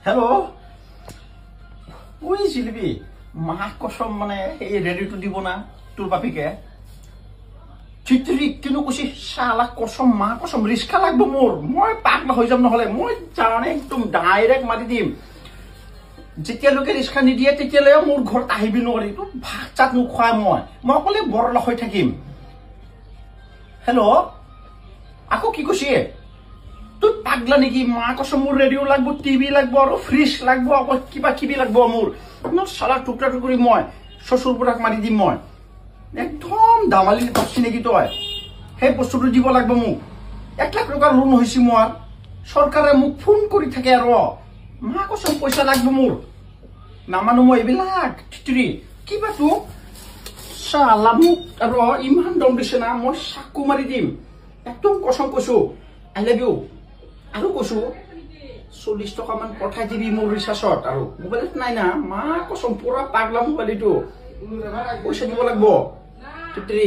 Hello', ঐ জিলিপি, মা কচম, মানে এই ৰেডিঅ'টো দিব না তোৰ বাপেকে। চিত্ৰি কিনো কৈছি চালা, কচম মা কচম, ৰিক্সা লাগব মোৰ। মই পাগলা হৈ যাম নহ'লে। মই জানে একদম ডাইৰেক্ট মাতি দিম। যেতিয়ালৈকে ৰিক্সা নিদিয়ে তেতিয়ালৈকে মোৰ ঘৰত আহিবি নোৱাৰি। তোৰ ভাত চাত নোখোৱাই মই অকলে বৰলা হৈ থাকিম। হেল্ল', আকৌ কি কৈছে? তই পাগলা নেকি? মা কচম, মোৰ ৰেডিঅ' লাগব, টিভি লাগব আৰু ফ্ৰিজ লাগব, আকৌ কিবা কিবি লাগব মোৰ। চালা টুকৰা টুকুৰি মই শ্বশুৰ পুৰাক মাৰি দিম মই। একদম দামালি ভাবছি নেকি তই? সেই বস্তুটো দিব লাগব মোক। 1 লাখ টকাৰ লোন হৈছে মোৰ, চৰকাৰে মোক ফোন কৰি থাকে আৰু। মা কচম, পইচা লাগব মোৰ। নামানো মই এইবিলাক। থিত্ৰি কিবা তোক চালা মোক আৰু ইমান দম দিছে না, মই চাকু মাৰি দিম একদম, কচম কৈছো। I love you. আৰু কৈছো, 40 টকামান পঠাই দিবি মোৰ ৰিচাৰ্জত, আৰু মোবাইলত নাই না। মা কচম, পুৰা পাগলা মোবাইল এইটো। পইচা দিব লাগব। থিত্ৰি।